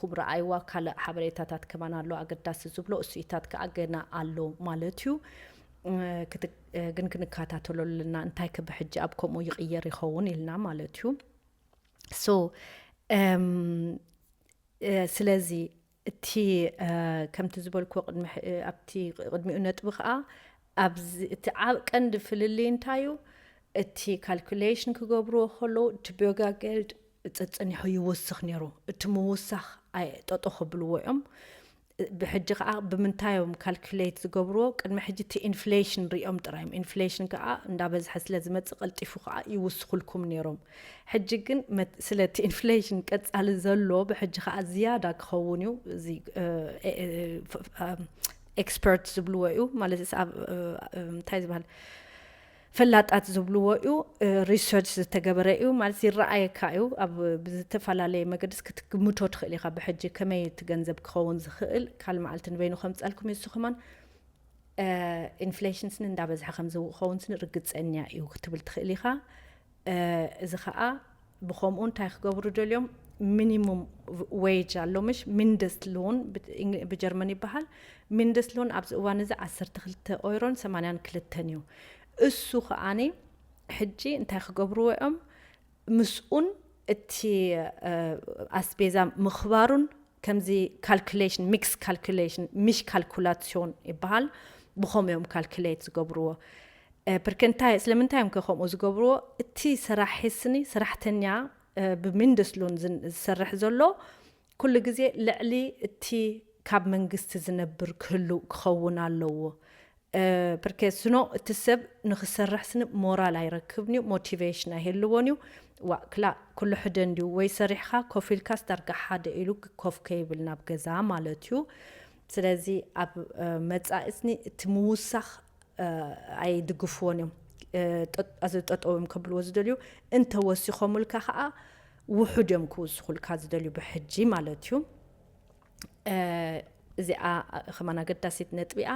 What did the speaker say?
ክቡር ኣይዋ ካልእ ሓበሬታታት ከማን ኣሎ ኣገዳሲ ዝብሎ እሱኢታት ከኣ ገና ኣሎ ማለት እዩ። ግን ክንከታተሎ ኣለና እንታይ ከብሕጂ ኣብ ከምኡ ይቕየር ይኸውን ኢልና ማለት እዩ። So ስለዚ እቲ ከምቲ ዝበልኩ ኣብቲ ቅድሚኡ ነጥቢ ከዓ ኣብዚ እቲ ዓብ ቀንዲ ፍልልይ እንታይ እዩ? እቲ ካልኩሌሽን ክገብርዎ ከለዉ እቲ ቢዮጋ ገልድ ጸጸኒሑ ይውስኽ ነይሩ። እቲ ምውሳኽ ጠጦ ከብልዎ እዮም። ብሕጂ ከዓ ብምንታይ እዮም ካልኩሌት ዝገብርዎ? ቅድሚ ሕጂ እቲ ኢንፍሌሽን ሪኦም ጥራይ እዮም። ኢንፍሌሽን ከዓ እንዳበዝሐ ስለ ዝመፅእ ቀልጢፉ ከዓ ይውስኹልኩም ነይሮም። ሕጂ ግን ስለ እቲ ኢንፍሌሽን ቀፃሊ ዘሎ ብሕጂ ከዓ ዝያዳ ክኸውን እዩ። እዚ ኤክስፐርት ዝብልዎ እዩ ማለት እንታይ ዝበሃል ፈላጣት ዝብልዎ እዩ። ሪሰርች ዝተገበረ እዩ ማለት ይረኣየካ እዩ። ኣብ ብዝተፈላለየ መገድስ ክትግምቶ ትኽእል ኢኻ። ብሕጂ ከመይ እቲ ገንዘብ ክኸውን ዝኽእል ካል መዓልቲ ንበይኑ ከምፀልኩም እዩ። እሱ ከማን ኢንፍሌሽን ስኒ እንዳበዝሐ ከም ዝኸውን ስኒ ርግፀኛ እዩ ክትብል ትኽእል ኢኻ። እዚ ከዓ ብኸምኡ እንታይ ክገብሩ ደልዮም? ሚኒሙም ዌጅ ኣሎ ምሽ ሚንደስት ሎን ብጀርመን ይበሃል። ሚንደስት ሎን ኣብዚ እዋን እዚ ዓሰርተ ክልተ ኦይሮን ሰማንያን ክልተን እዩ። እሱ ከዓኒ ሕጂ እንታይ ክገብርዎ እዮም? ምስኡን እቲ ኣስቤዛ ምኽባሩን ከምዚ ካልኩሌሽን ሚክስ ካልኩሌሽን ምሽ ካልኩላሲዮን ይበሃል። ብኸምኡ እዮም ካልኩሌት ዝገብርዎ። ፕርከንታይ ስለምንታይ እዮም ከምኡ ዝገብርዎ? እቲ ሰራሒ ስኒ ሰራሕተኛ ብሚንደስት ሎን ዝሰርሕ ዘሎ ኩሉ ግዜ ልዕሊ እቲ ካብ መንግስቲ ዝነብር ክህሉ ክኸውን ኣለዎ። ፕርከስኖ እቲ ሰብ ንክሰርሕ ስኒ ሞራል ኣይረክብን እዩ፣ ሞቲቬሽን ኣይህልዎን እዩ። ዋ ክላ ኩሉ ሕደ እንድዩ ወይ ሰሪሕካ ኮፍ ኢልካስ ዳርጋ ሓደ ኢሉ ኮፍ ከይብል ናብ ገዛ ማለት እዩ። ስለዚ ኣብ መጻኢ ስኒ እቲ ምውሳኽ ኣይድግፍዎን እዮም። እዚ ጠጠው እዮም ከብልዎ ዝደልዩ። እንተወሲኾምልካ ከዓ ውሑድ እዮም ክውስኹልካ ዝደልዩ ብሕጂ ማለት እዩ። እዚኣ ከማን ኣገዳሲት ነጥቢኣ።